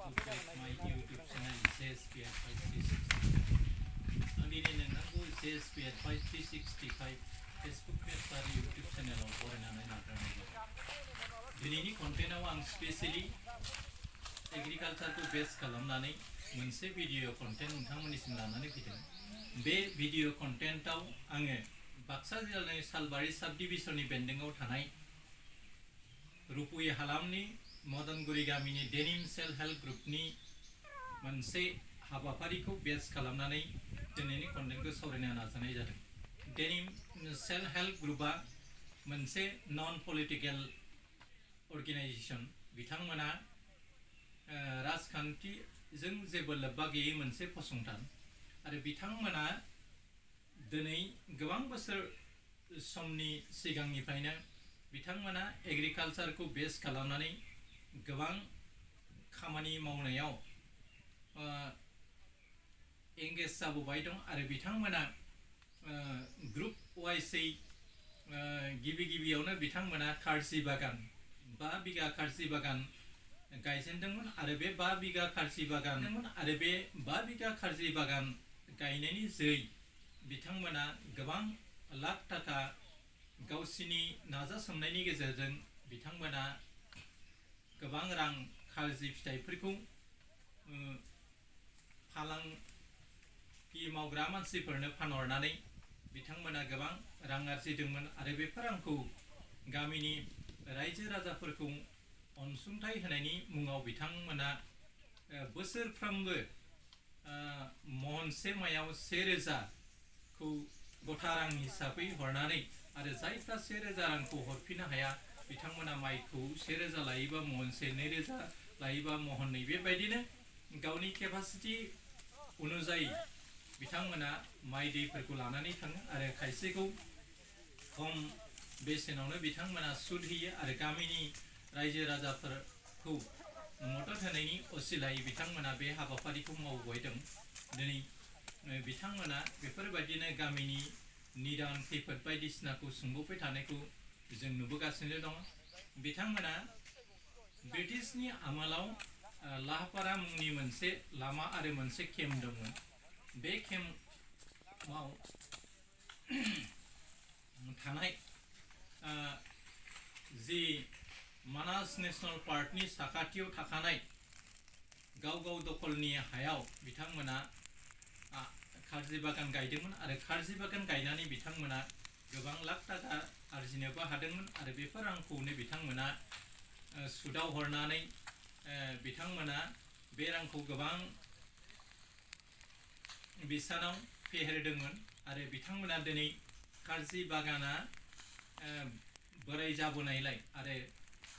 subscribe my YouTube channel JSPR 5360. Ang dili nanggo JSPR 5365 Facebook page आरो YouTube channel फरायनानै नागिरनांगौ. दिनैनि कन्टेन्टआव आं स्पेशली एग्रिकालचारखौ बेस खालामनानै मोनसे भिडिअ कन्टेन्ट नोंथांमोननिसिम लानानै फैदों। बे भिडिअ कन्टेन्टआव आङो बाक्सा जिल्लानि सालबारि साब डिभिजननि बेन्दोंआव थानाय रुपुय हालामनि मदनगुरि गामिनि डेनिम सेल्फ हेल्प ग्रुपनि मोनसे हाबाफारिखौ बेस खालामनानै दिनैनि कन्टेन्टखौ सावरायनो नाजानाय जादों। डेनिम सेल्फ हेल्प ग्रुपआ मोनसे नन पलिटिकल अर्गेनाइजेशन। बिथांमोना राजखान्थिजों जेबो लोब्बा गैयै मोनसे फसंथान आरो बिथांमोना दिनै गोबां बोसोर समनि सिगांनिफ्रायनो बिथांमोना एग्रिकालचारखौ बेस खालामनानै गोबां खामानि मावनायाव एंगेज जाबोबाय दं आरो बिथांमोना ग्रुप वाइजै गिबियावनो बिथांमोना खारजि बागान 5 बिगा खारजि बागान गायजेनदोंमोन आरो बे 5 बिगा खारजि बागान गायनायनि जै बिथांमोना गोबां लाख थाखा गावसिनि नाजासोमनायनि गेजेरजों बिथांमोना गोबां रां खारजि फिथाइफोरखौ फालांगि मावग्रा मानसिफोरनो फानहरनानै बिथांमोना गोबां रां आरजिदोंमोन आरो बेफोर रांखौ गामिनि रायजो राजाफोरखौ अनसुंथाइ होनायनि मुङाव बिथांमोना बोसोरफ्रोमबो महनसे मायाव 1000 खौ गथा रां हिसाबै हरनानै आरो जायफ्रा 1000 रांखौ हरफिननो हाया बिथांमोना माइखौ 1000 लायोबा महनसे 2000 लायोबा महननै बेबायदिनो गावनि केपासिटी अनुजायै बिथांमोना माइ दैफोरखौ लानानै थाङो आरो खायसेखौ खम बेसेनावनो बिथांमोना सुद होयो आरो गामिनि रायजो राजाफोरखौ मदद होनायनि असिलायै बिथांमोना बे हाबाफारिखौ मावबोबाय दं। दिनै बिथांमोना बेफोरबायदिनो गामिनि निदान खैफोद बायदिसिनाखौ सुंबोबाय थानायखौ जों नुबोगासिनो दङ। बिथांमोना ब्रिटिशनि आमोलाव लाहापारा मुंनि मोनसे लामा आरो मोनसे केम्प दंमोन। बे केम्पआव थानाय जि मानास नेशनल पार्कनि साखाथियाव थाखानाय गाव दखलनि हायाव बिथांमोना खारजि बागान गायदोंमोन आरो खारजि बागान गायनानै बिथांमोना गोबां लाख थाखा आरजिनोबो हादोंमोन आरो बेफोर रांखौनो बिथांमोना सुदाव हरनानै बिथांमोना बे रांखौ गोबां बिसानाव फेहेरदोंमोन आरो बिथांमोना दिनै खारजि बागाना बोराय जाबोनायलाय आरो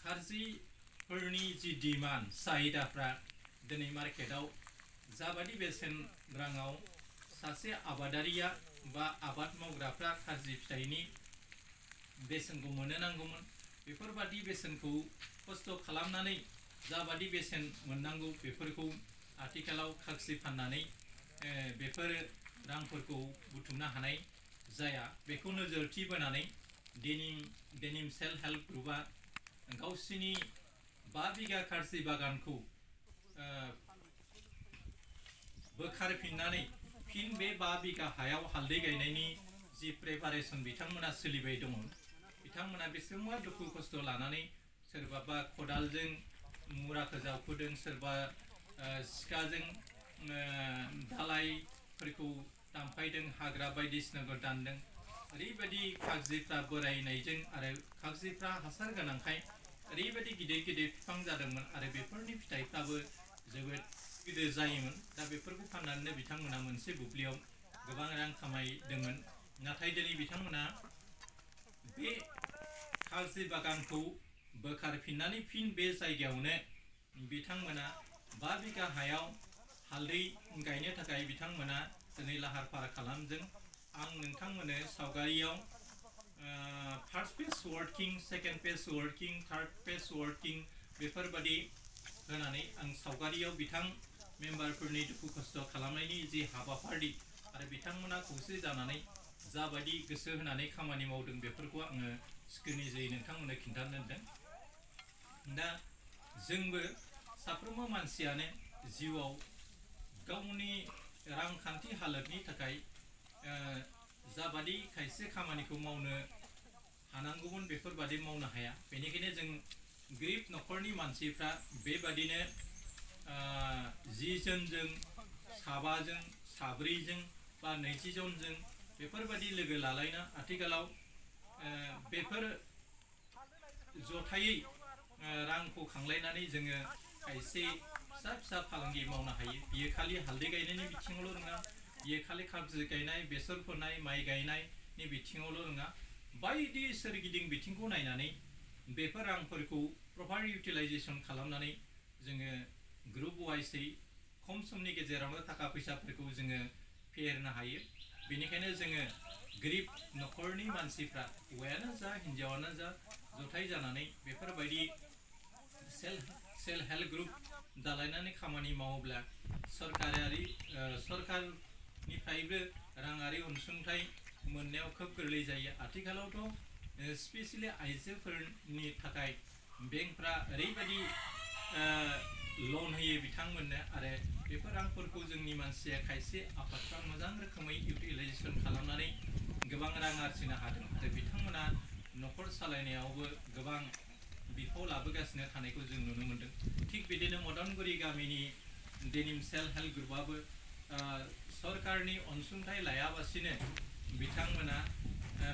खारजिफोरनि जि डिमान्ड साहिदाफ्रा दिनै मार्केटाव जाबादि बेसेन राङाव सासे आबादारिया बा आबाद मावग्राफ्रा खारजि फिथाइनि बेसेनखौ मोननो नांगौमोन बेफोरबादि बेसेनखौ खस्थ' खालामनानै जाबादि बेसेन मोननांगौ बेफोरखौ आथिखालाव खारजि फाननानै बेफोर रांफोरखौ बुथुमनो हानाय जाया। बेखौ नोजोरथि बोनानै डेनिम सेल्फ हेल्प ग्रुपआ गावसिनि 5 बिगा खारजि बागानखौ बोखारफिननानै फिन बे 5 बिगा हायाव हालदै गायनायनि जि प्रिपारेसन बिथांमोना सोलिबाय दङ। बिथांमोना बेसेबांबा दुखु खस्थ' लानानै सोरबाबा खदालजों मुराखौ जावखोदों, सोरबा सिखाजों दालाइफोरखौ दानफायदों, हाग्रा बायदिसिनाखौ दानदों। ओरैबायदि खागजिफ्रा बोरायनायजों आरो खागजिफ्रा हासार गोनांखाय ओरैबायदि गिदिर बिफां जादोंमोन आरो बेफोरनि फिथाइफ्राबो जोबोद गिदिर जायोमोन। दा बेफोरखौ फाननानै बिथांमोना मोनसे बुब्लियाव गोबां रां खामायदोंमोन। नाथाय दिनै बिथांमोना बे खारजि बागानखौ बोखारफिननानै फिन बे जायगायावनो बिथांमोना 5 बिगा हायाव हालदै गायनो थाखाय बिथांमोना दिनै लाहार फाहार खालामदों। आं नोंथांमोननो सावगारियाव first page working, second page working, third page working बेफोरबादि होनानै आं सावगारियाव बिथां मेम्बारफोरनि दुखु खस्थ' खालामनायनि जि हाबाफारि आरो बिथांमोना खौसे जानानै जाबायदि गोसो होनानै खामानि मावदों बेफोरखौ आङो स्क्रिननि जोहै नोंथांमोननो खिन्थानो होदों। दा जोंबो साफ्रोमबो मानसियानो जिउआव गावनि रांखान्थि हालोदनि थाखाय जाबादि खायसे खामानिखौ मावनो हानांगौमोन बेफोरबादि मावनो हाया। बेनिखायनो जों गोरिब न'खरनि मानसिफ्रा बेबादिनो 10 जनजों, 7जों, 8जों बा 20 जनजों बेफोरबादि लोगो लालायना आथिखालाव बेफोर जथायै रांखौ खांलायनानै जोङो खायसे फिसा फिसा फालांगि मावनो हायो। बियो खालि हालदै गायनायनि बिथिङावल' नङा, बियो खालि खागजि गायनाय, बेसर फोनाय, माइ गायनायनि बिथिङावल' नङा, बायदि सोरगिदिं बिथिंखौ नायनानै बेफोर रांफोरखौ प्रपार इउटिलाइजेसन खालामनानै जोङो ग्रुप वाइसै खम समनि गेजेरावनो थाखा फैसाफोरखौ जोङो फेहेरनो हायो। बेनिखायनो जोङो गोरिब न'खरनि मानसिफ्रा हौवायानो जा हिन्जावानो जा जथाय जानानै बेफोरबायदि सेल्फ हेल्प ग्रुप दालायनानै खामानि मावोब्ला सरकारनिफ्रायबो राङारि अनसुंथाइ मोननायाव खोब गोरलै जायो। आथिखालावथ' स्पेसियेलि आइजोफोरनि थाखाय बेंकफ्रा ओरैबायदि लन होयो बिथांमोननो, आरो बेफोर रांफोरखौ जोंनि मानसिया खायसे आफादफ्रा मोजां रोखोमै इउटिलाइजेसन खालामनानै गोबां रां आरजिनो हादों आरो बिथांमोना न'खर सालायनायावबो गोबां बिफाव लाबोगासिनो थानायखौ जों नुनो मोन्दों। थिग बिदिनो मदनगुरि गामिनि डेनिम सेल्फ हेल्प ग्रुपआबो सरकारनि अनसुंथाइ लायाबासिनो बिथांमोना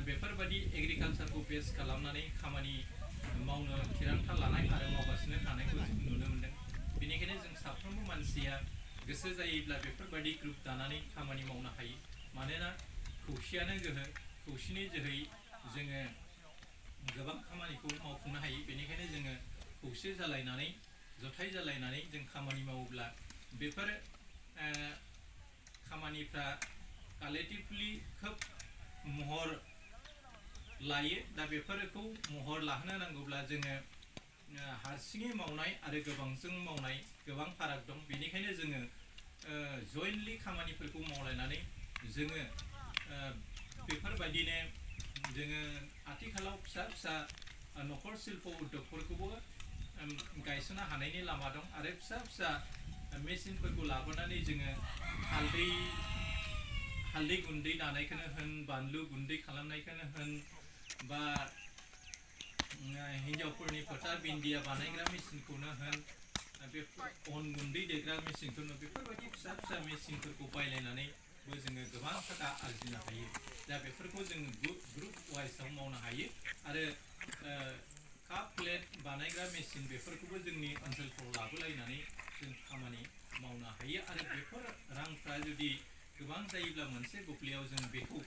बेफोरबायदि एग्रिकालसारखौ बेस खालामनानै खामानि मावनो थिरांथा लानाय आरो मावगासिनो थानायखौ जों नुनो मोन्दों। बेनिखायनो जों साफ्रोमबो मानसिया गोसो जायोब्ला बेफोरबायदि ग्रुप दानानै खामानि मावनो हायो। मानोना खौसेयानो गोहो, खौसेनि जोहै जोङो गोबां खामानिखौ मावफुंनो हायो। बेनिखायनो जोङो खौसे जालायनानै जथाय जालायनानै जों खामानि मावोब्ला बेफोर खामानिफ्रा कालेक्टिभलि खोब महर लायो। दा बेफोरखौ महर लाहोनो नांगौब्ला जोङो हारसिङै मावनाय आरो गोबांजों मावनाय गोबां फाराग दं। बेनिखायनो जोङो जयेन्टलि खामानिफोरखौ मावलायनानै जोङो बेफोरबायदिनो जोङो आथिखालाव फिसा फिसा न'खर शिल्प उद्यगफोरखौबो गायसननो हानायनि लामा दं आरो फिसा फिसा मेचिनफोरखौ लाबोनानै जोङो हालदै गुन्दै दानायखौनो होन, बानलु गुन्दै खालामनायखौनो होन, बा हिन्जावफोरनि फोथा बिन्दिया बानायग्रा मेचिनखौनो होन, बेफोर अन गुन्दै देग्रा मेचिनखौनो, बेफोरबायदि फिसा फिसा मेचिनफोरखौ बायलायनानैबो जोङो गोबां थाखा आरजिनो हायो। दा बेफोरखौ जोङो ग्रुप वाइसआव मावनो हायो आरो काप प्लेट बानायग्रा मेचिन बेफोरखौबो जोंनि ओनसोलफ्राव लाबोलायनानै जों खामानि मावनो हायो आरो बेफोर रांफ्रा जुदि गोबां जायोब्ला मोनसे बुब्लियाव जों बेखौ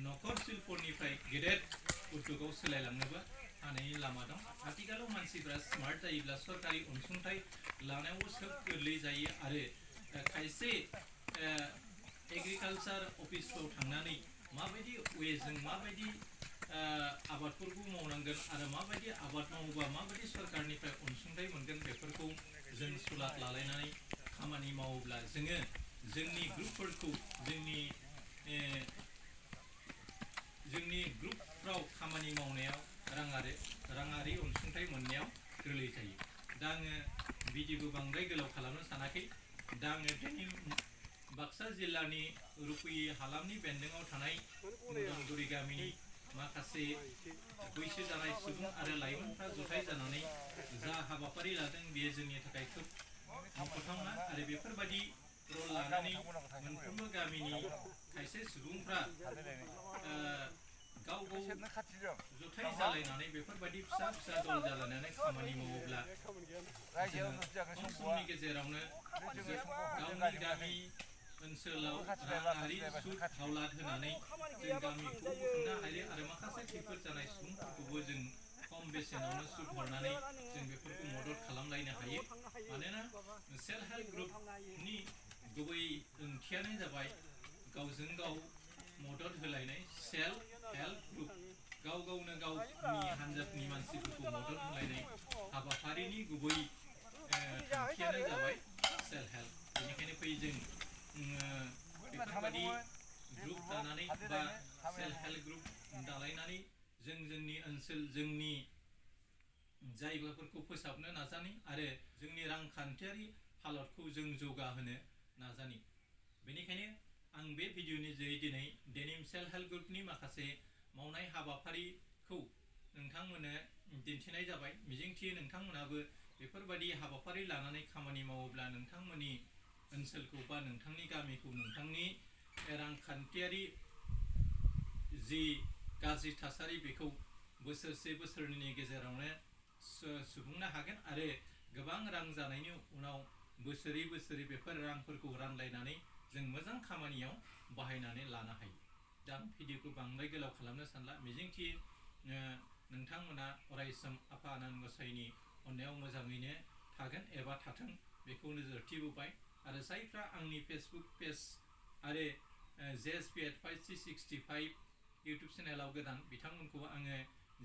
न'खर शिल्पनिफ्राय गेदेर उद्यगआव सोलायलांनोबो हानायनि लामा दं। आथिखालाव मानसिफ्रा स्मार्ट जायोब्ला सरकारि अनसुंथाइ लानायावबो सोब गोरलै जायो आरो खायसे एग्रिकालसार अफिसफ्राव थांनानै माबायदि वेजों माबायदि आबादफोरखौ मावनांगोन आरो माबायदि आबाद मावोबा माबायदि सरकारनिफ्राय अनसुंथाइ मोनगोन बेफोरखौ जों सुलाद लालायनानै खामानि मावोब्ला जोङो जोंनि ग्रुपफोरखौ जोंनि ग्रुपफ्राव खामानि मावनायाव राङारि अनसुंथाइ मोननायाव गोरलै जायो। दा आङो बिदिबो बांद्राय गोलाव खालामनो सानाखै। दा आङो दिनै बाक्सा जिल्लानि रुपी हालामनि बेन्दोङाव थानाय मदनगुरि गामिनि माखासे बैसो जानाय सुबुं आरो लाइमोनफ्रा जथाय जानानै जा हाबाफारि लादों बेयो जोंनि थाखाय खोब मख'थावना आरो बेफोरबायदि रल लानानै मोनफ्रोमबो गामिनि खायसे सुबुंफ्रा गाव जथाय जालायनानै बेफोरबायदि फिसा फिसा दल जालायनानै खामानि मावोब्ला जोङो खम समनि गेजेरावनो गावनि गामि ओनसोलाव राङारि सुद हावलाद होनानै जों गामिखौ बोखांनो हायो आरो माखासे खैफोद जानाय सुबुंफोरखौबो जों खम बेसेनावनो सुद हरनानै जों बेफोरखौ मदद खालामलायनो हायो। मानोना सेल्फ हेल्प ग्रुपनि गुबै ओंथियानो जाबाय गावजों गाव मदद होलायनाय। सेल्फ हेल्प ग्रुप गाव गावनो गावनि हान्जानि मानसिफोरखौ मदद होलायनाय हाबाफारिनि गुबै थांखियानो जाबाय सेल्फ हेल्प। बेनिखायनो फै जों बेफोरबायदि ग्रुप दानानै बा सेल्फ हेल्प ग्रुप दालायनानै जों जोंनि ओनसोल जोंनि जायगाफोरखौ फोसाबनो नाजानि आरो जोंनि रांखान्थियारि हालतखौ जों जौगाहोनो नाजानि। बेनिखायनो आं बे भिडिअनि जोहै दिनै डेनिम सेल्फ हेल्प ग्रुपनि माखासे मावनाय हाबाफारिखौ नोंथांमोननो दिन्थिनाय जाबाय। मिजिंथियो नोंथांमोनाबो बेफोरबायदि हाबाफारि लानानै खामानि मावोब्ला नोंथांमोननि ओनसोलखौ बा नोंथांनि गामिखौ नोंथांनि रांखान्थियारि जि गाज्रि थासारि बेखौ बोसोरसे बोसोरनैनि गेजेरावनो सुफुंनो हागोन आरो गोबां रां जानायनि उनाव बोसोरै बोसोरै बेफोर रांफोरखौ रानलायनानै जों मोजां खामानियाव बाहायनानै लानो हायो। दा भिडिअखौ बांद्राय गोलाव खालामनो सानला। मिजिंथियो नोंथांमोना अरायसम आफा आनान गसाइनि अननायाव मोजाङैनो थागोन एबा थाथों बेखौ नोजोर थिबोबाय। आरो जायफ्रा आंनि फेसबुक पेज आरो JSP Advice 365 इउटुब चेनेलाव गोदान बिथांमोनखौ आङो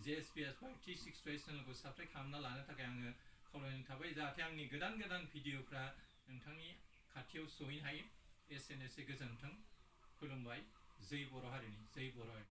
JSP Advice 365 चेनेलखौ साबस्क्राइब खालामना लानो थाखाय आङो खावलायनाय थाबाय, जाहाथे आंनि गोदान गोदान भिडिअफ्रा नोंथांनि खाथियाव सहैनो हायो। एसेनोसै, गोजोन्थों, खुलुमबाय। जै बर' हारिनि, जै बर' हारि।